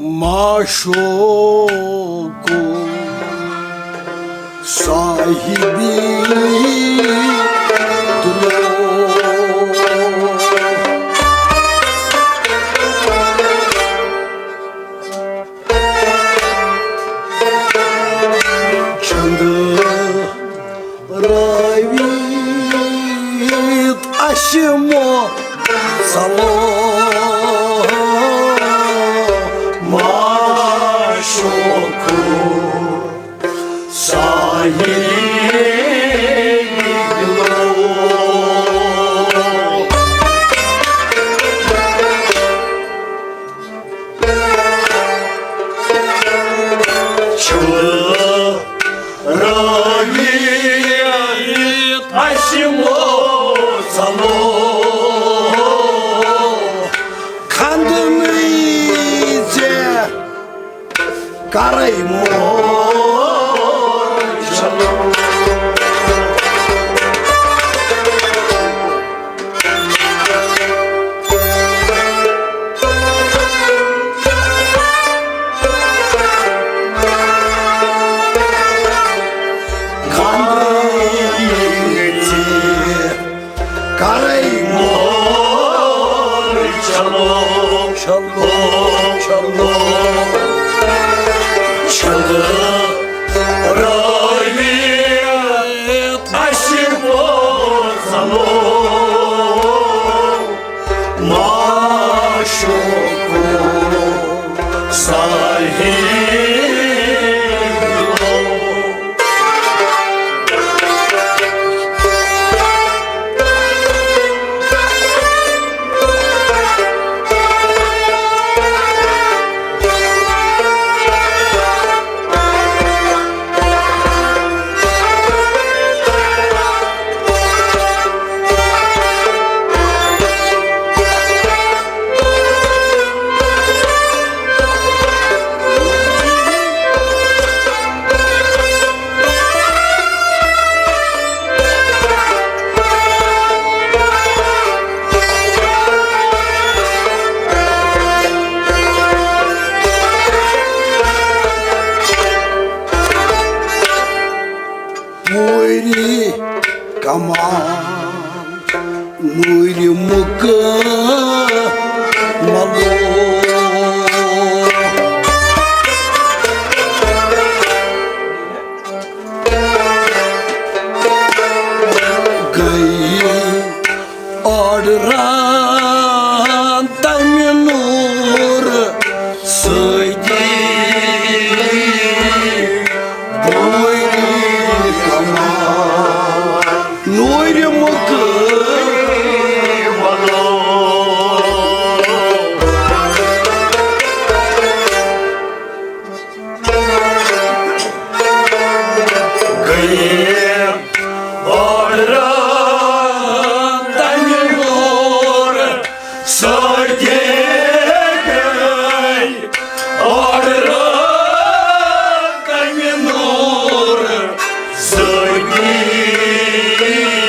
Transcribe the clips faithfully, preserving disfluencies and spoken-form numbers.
معشوق صاحبی دلو۔ چند رٲوِتھ اَسہِ مو ژلو معشوق صاحب دلو۔ چھُ رٲوِتھ اَسہِ مو ژلو۔ کھنٛدنٕے ژےٚ کرے مو ژلو۔ کرے مو ژلو، ژلو، ژلو۔ چھند رٲوِتھ اَسہِ مو ژلو معشوق صاحب دلو۔ پوٗرِ کمال نوٗرِ مُکملو۔ گٔیہِ آرڈران تمہِ نوٗر سۭتی بوٗرِ کمال نوٗرِ مُکملو۔ گٔیہِ آرڈران تمہِ نوٗر سۭتی، گٔیہِ آرڈران تمہِ نوٗر سۭتی۔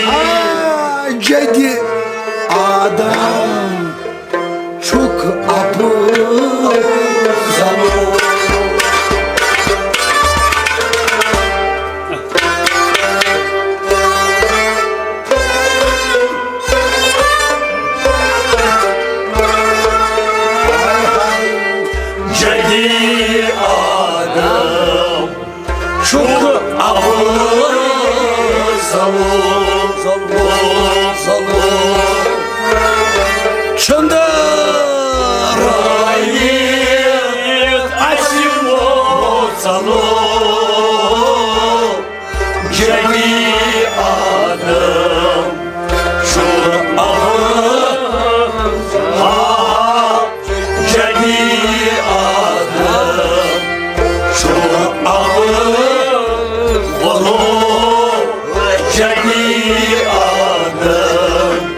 آ، جدِ آدم چھُکھ اپُز زنو۔ جدِ آدم چھُکھ اپُز زنو، زنو، زنو۔ چھند رٲوِتھ اَسہِ مو ژلو جدِ آدم چھُ اپُز، آ، جدِ آدم چھُ اپُز، وَلو جدِ آدم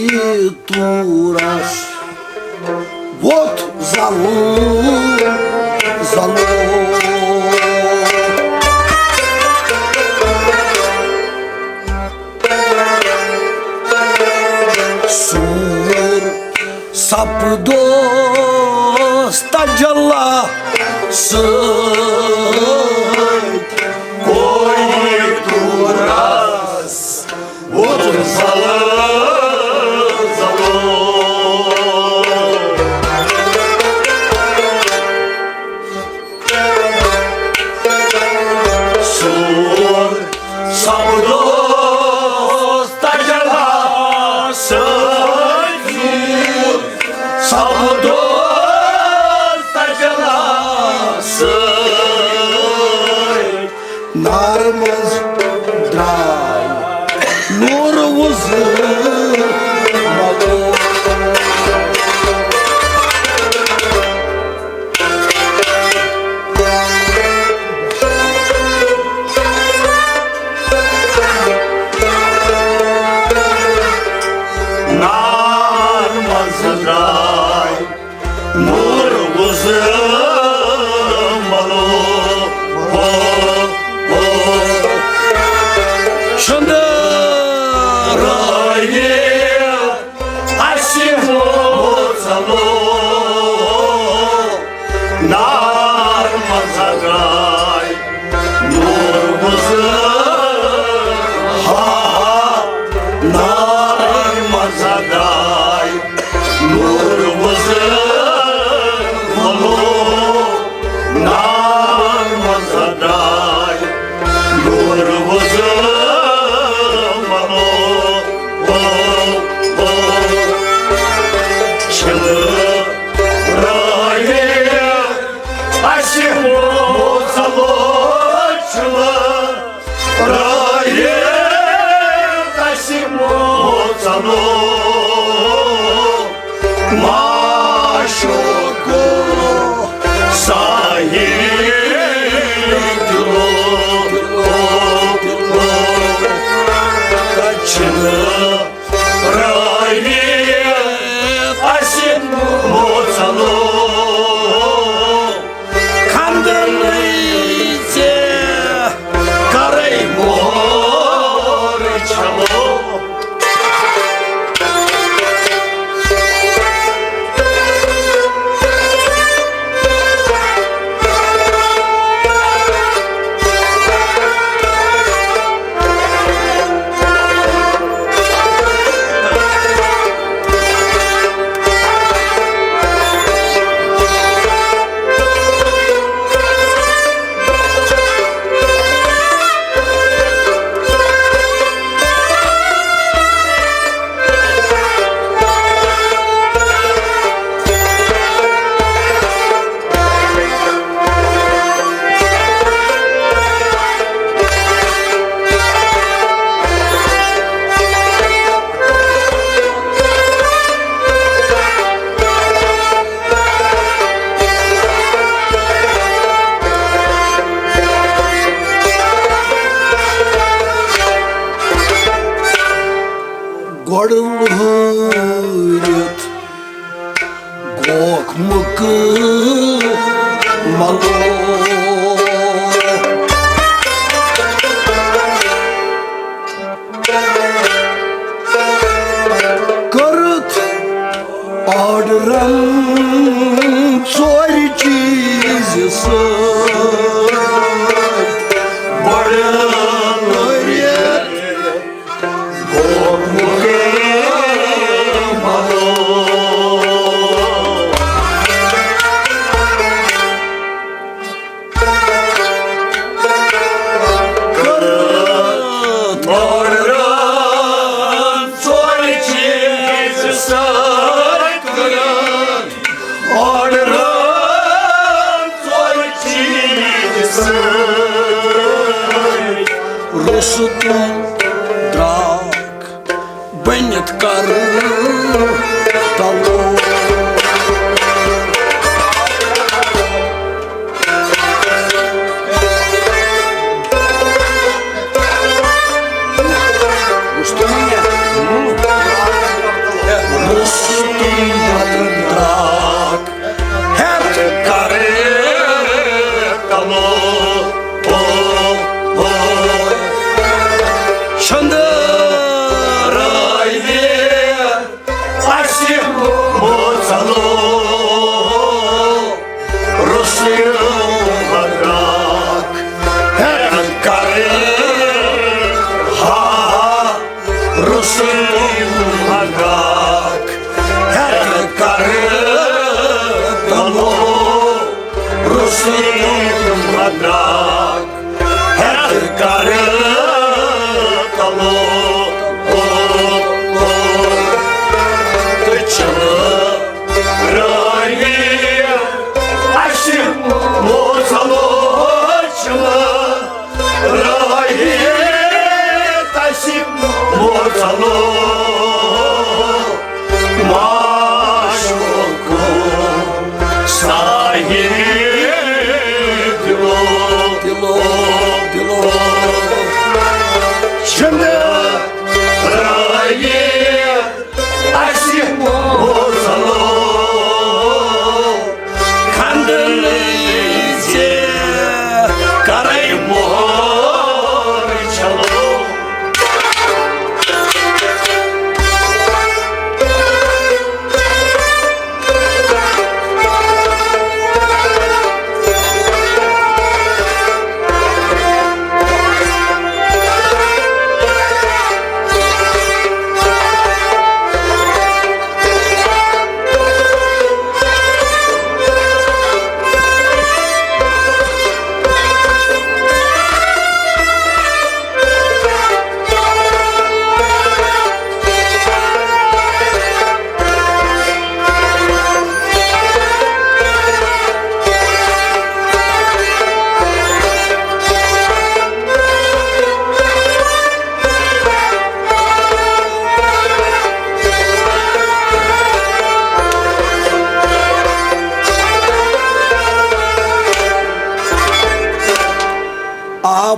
تورس ووت زلو، زلو۔ سوٗر سپدوس تجلا سۭتۍ کویتورس ووت زلو، زلو۔ سوٗر سپدوس تجلا سۭتۍ، سوٗر سپدوس تجلا سۭتۍ۔ نارٕ منٛز درٛاے نوٗر وُزٕ مَلو۔ نار منٛز درٛاے نوٗر وُزٕ مَلو۔ ہو، ہو۔ چھُنہٕ رٲیہِ اَسہِ موژَلو۔ نار منٛز درٛاے نوٗر وُزٕ، ہا، ہا۔ نار منٛز درٛاے نوٗر وُزٕ مَلو۔ نار منٛز درٛاے نوٗر وُزٕ مَلو۔ او، او، چھِنہٕ رٲیہِ اَسہِ موژَلو، چھِنہٕ رٲیِتھ اَسہِ موژَلو۔ معشوقو ساحِل دِلو، دِلو، دِلو۔ تَتہِ چھِنہٕ رٲوی اَسہِ موژَلو۔ خندنٕے ژےٚ کَرَے مور چھَلو۔ گۄڈٕ وٲرِتھ گوکھ مُکمل۔ کٔرٕتھ آرڈرن ژورِ چیٖزِ سۭتۍ۔ گۄڈٕ لٲرِتھ گوٚو مُکمل۔ کٔرٕتھ آرڈرن ژورِ چیٖزِ سۭتۍ۔ کٔرٕتھ آرڈرن ژورِ چیٖزِ سۭتۍ۔ روٚستُم درٛاکھ بٔنِتھ کر تلو۔ وُچھ تِمن مےٚ۔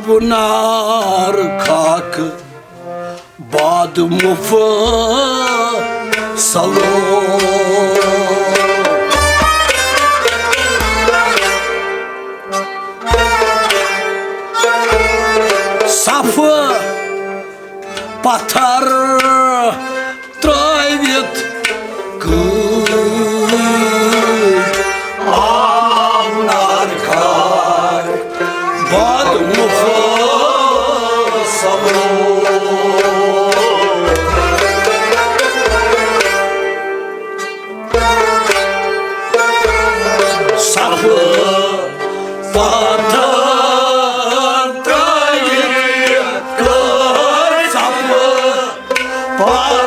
نار خاک باد مفصلو۔ صف پتھر ترٲوِتھ کۭتۍ آو نار خاک باد مفصلو۔ صف پتھر ترٲوِتھ کٔر صف پتھر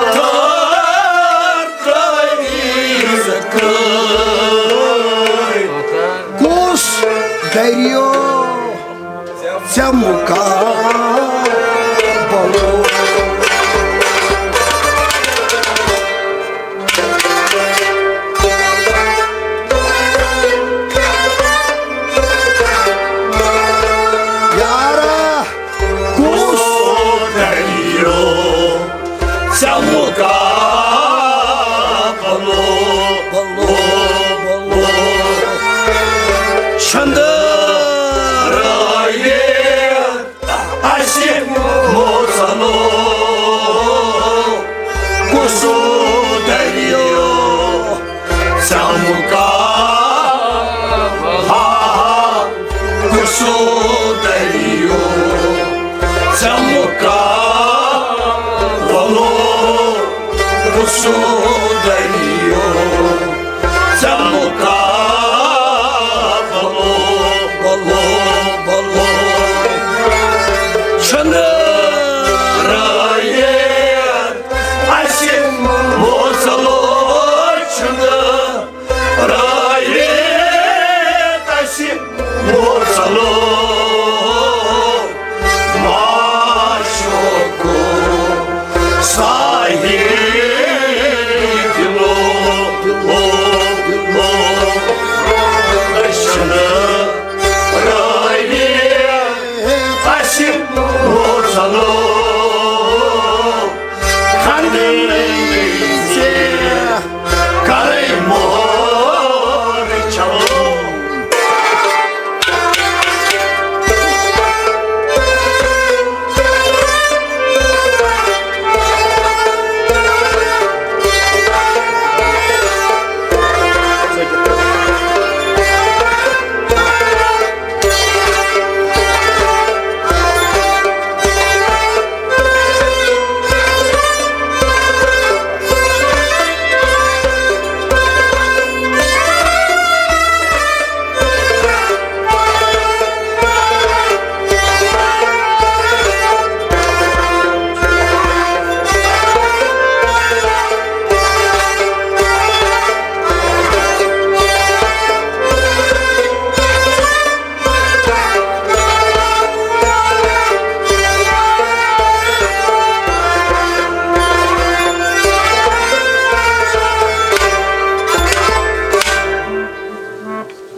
ترٲوِتھ کٔر۔ کُس دٔریاو ژےٚ مُقابلو؟ یارا، کُس دٔریاو ژےٚ مُقابلو؟ چھندرٲیِتھ اسہِ موسلو۔ کُس دٔریاو ژےٚ مُقابلو؟ کُس دٔریاو ژےٚ مُقابلو؟ کُس دٔریاو ژےٚ مُقابلو؟ بلو، بلو۔ چھنہٕ رٲیِتھ اسہِ موسلو، چھنہٕ رٲیِتھ اسہِ موسلو۔ معشوقو ساحل دِلو، دِلو، دِلو۔ أسۍ چھِنہٕ رٲوِتھ اسہِ موسلو۔ خندٕے ژےٚ کرے مور چھلو۔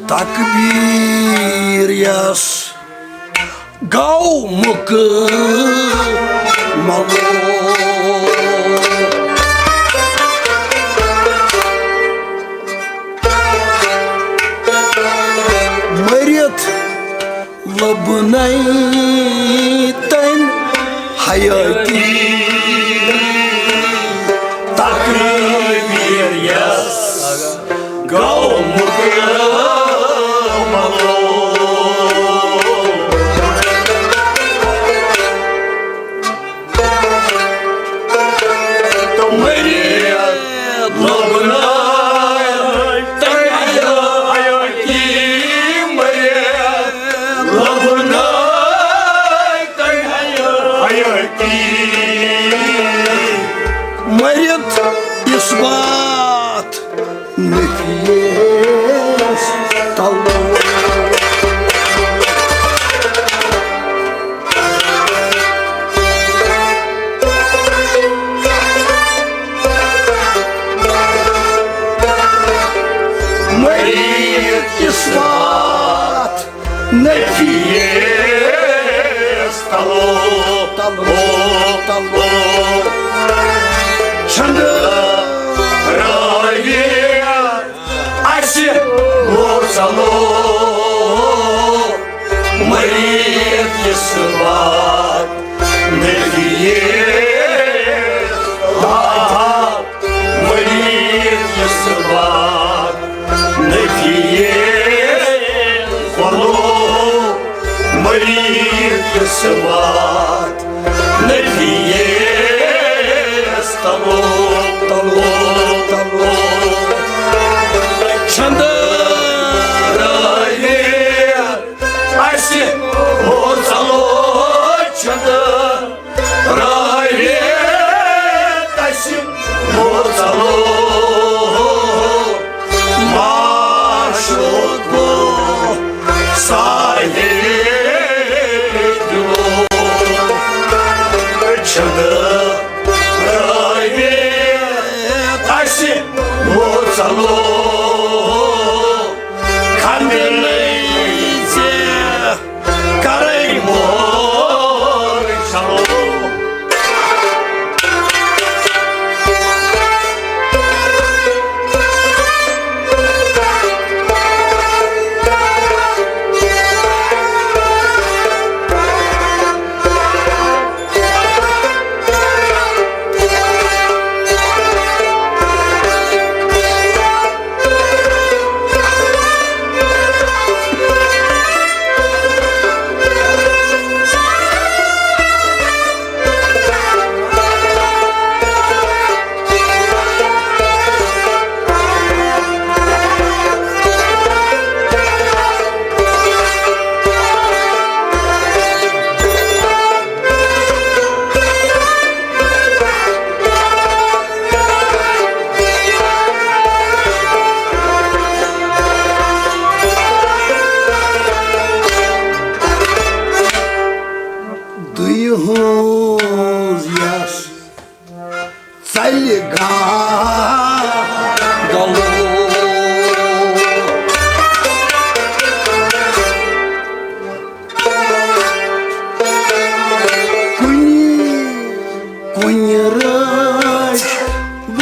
تکبیر یس گو مکمل۔ مٔرِتھ لبنَے تٔمۍ حیٲتی۔ تقریر یس گو مکمل۔ تہٕ مٔرِتھ لبنَے تٔمۍ حیٲتی۔ مٔرِتھ لبنَے تٔمۍ حیٲتی۔ مٔرِتھ اثبات نفیس تلو۔ مٔرِتھ اثبات نفیس تلو، تلو، تلو۔ چھنٛدٕ رٲوِتھ اسہِ موسلو، مٔرِتھ یُس وات نبی۔ آ، مٔرِتھ یُس وات نبی۔ کھولو مٔرِتھ یُس وات نبی۔ تلو، تلو، تلو۔ چھنٛدٕ رٲوِتھ اسہِ موسلو، چھنٛدٕ رٲوِتھ اسہِ موسلو، معشوقو ساحل دِلو۔ چھنٛدٕ رٲوِتھ اسہِ موسلو، کھنٛدنٕے ژےٚ کرے مور چلو۔ دُیہِ ہٕنٛز یَس ژَلہِ گا گلو۔ کُنہِ، کُنہِ رٲچھ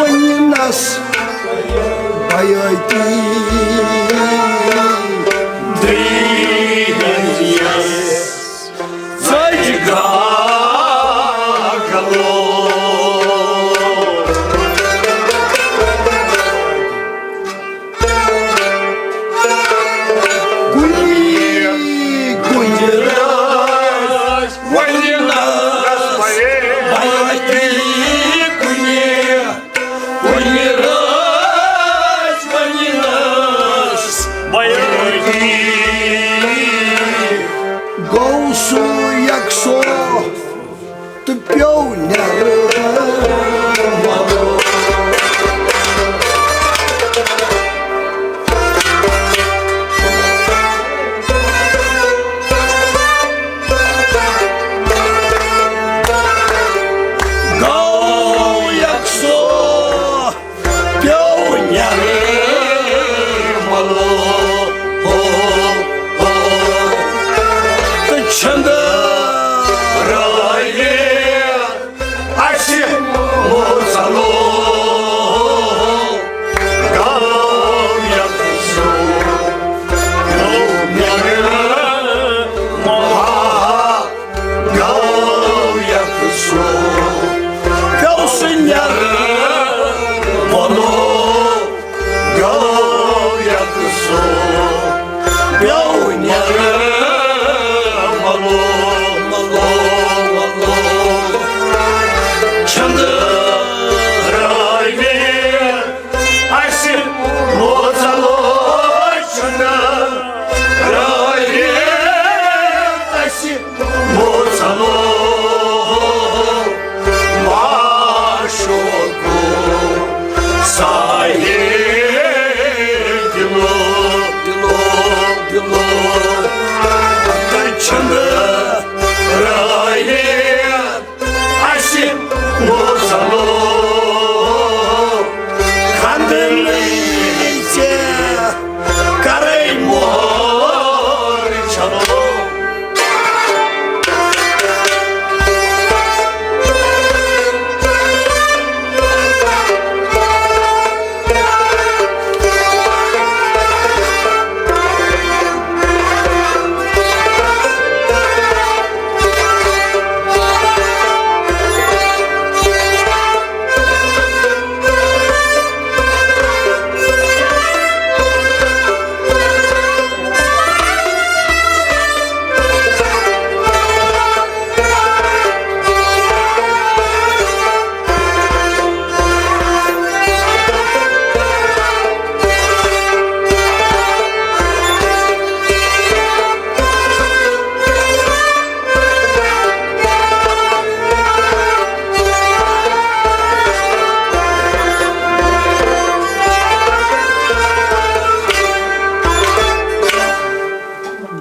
وۄنۍ نس بیٲتی۔ دٔیِم یَس ژٔج گا گلو۔ کُنہِ، کُنہِ رٲژ وۄنہِ نس بیٲتی۔ کُنہِ، کُنہِ رٲژ وۄنہِ نس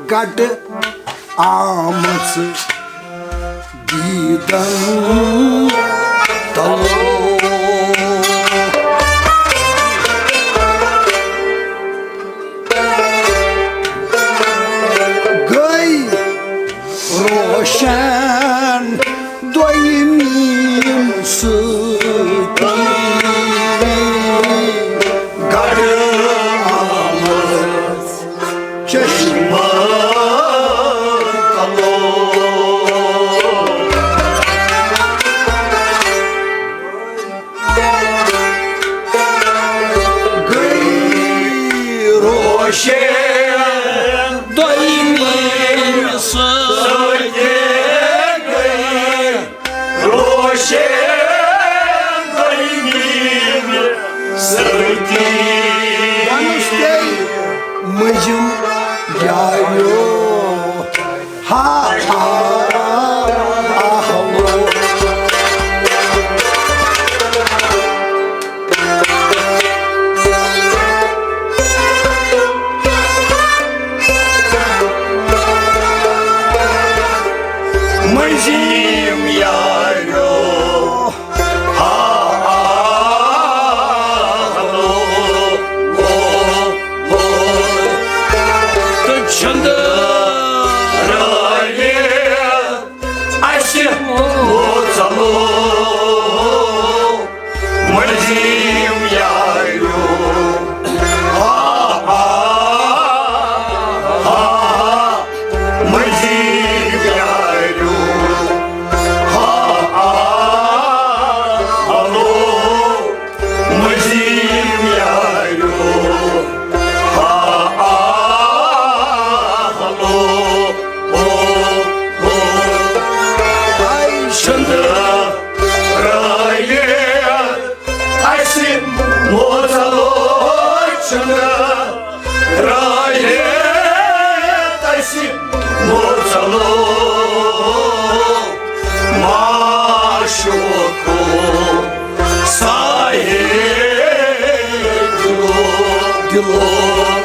کٹہٕ آمٕژ دیٖدن تلو۔ گٔے روشن دوٚیمہِ سۭتی گڑھ آمٕژ چشمہ تلو۔ گٔے روشن دوٚیمہِ سۭتۍ گٔے روشن دوٚیمہِ سۭتی۔ وَنُس تیٚلہِ مٔنٛزِم یاریو۔ ہا، ہا، آہو۔ مٔنٛزِم یاریو۔ ہا، آہو۔ تہٕ چھندٕ رٲوِتھ اسہِ موژلو مٔنٛزِم یاریو۔ ہا، ہا، ہا، مٔنٛزِم یاریو۔ ہا، ہا، ہلو۔ مٔنٛزِم یاریو۔ ہا، آ، ہلو، او، او۔ آے چھندٕ رٲوِتھ اسہِ موژلو چھندٕ رٲوِتھ اسہِ موژلو معشوقو۔ ساحل دِلو، دِلو،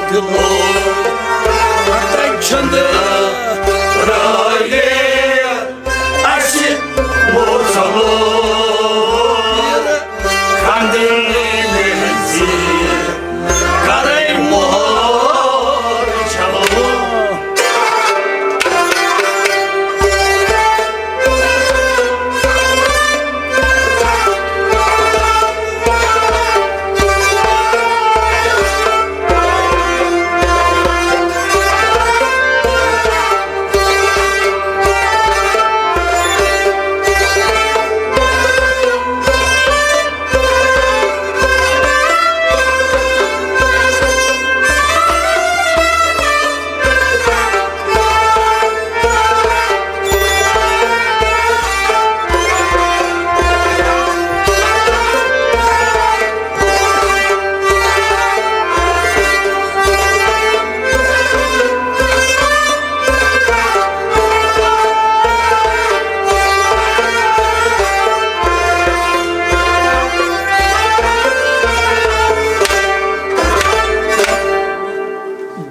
دِلو۔ تَتہِ چھَنہٕ رٲوِتھ اَسہِ موزلو۔ خندٕنۍ مِلزِ کرے مور چھلو۔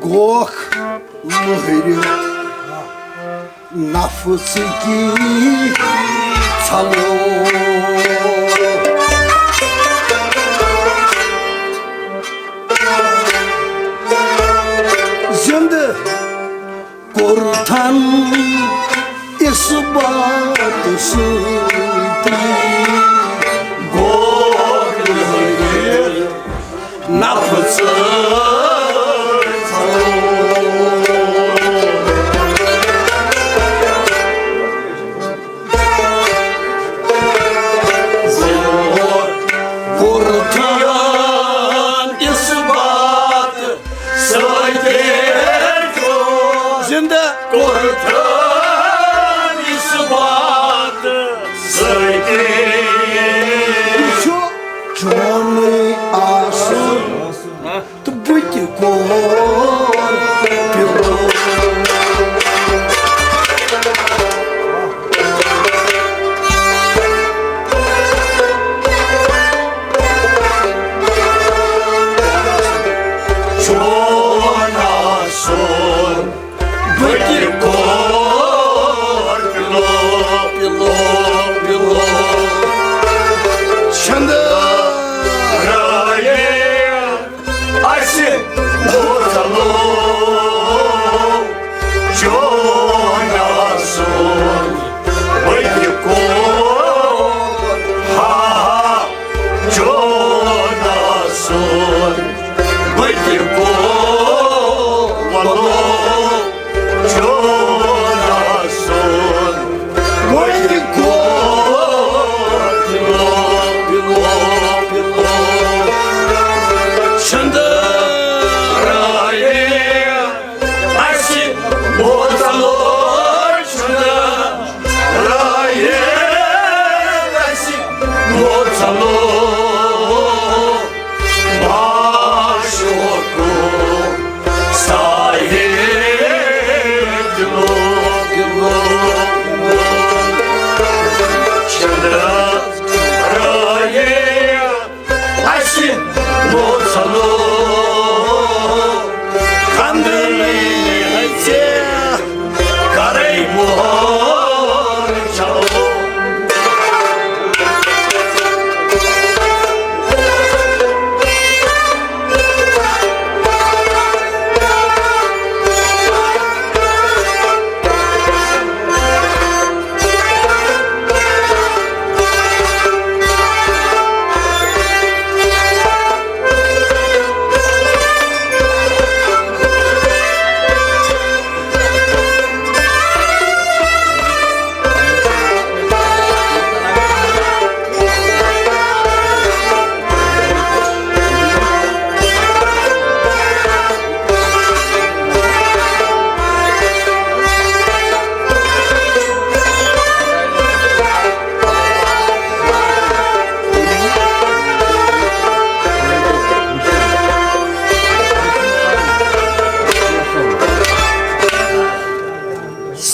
گوکھ مٔہرِ نفسٕکی ژھلو۔ زِندٕ کوٚرتھن اِثبات سۭتی گوٚو نفس۔ کوٚرتھن اِثبات سۭتۍ۔ زِندٕ۔ کوٚرتھن اِثبات سۭتۍ۔ یہِ چھُ چونُے آسُن تہٕ بہٕ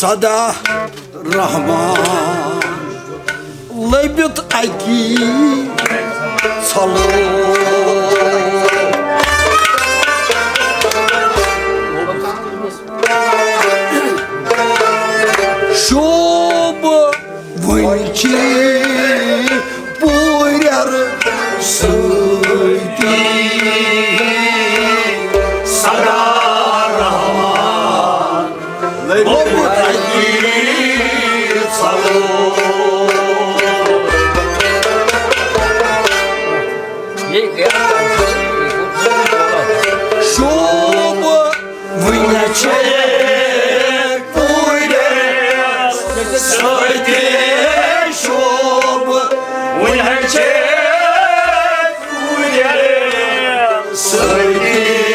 صدا رحمان لٔبِتھ اَکی ژھلو۔ شوبہٕ وٕنۍ چھِ پوٗرٮ۪ر سۭتی۔ صدا رحمان لٔبِتھ اَکی ژھلو۔ شوبہٕ وٕنہِ چھِ پوٗرٮ۪ر سۭتی۔ شوبہٕ وٕنہِ چھِ پوٗرٮ۪ر سۭتی۔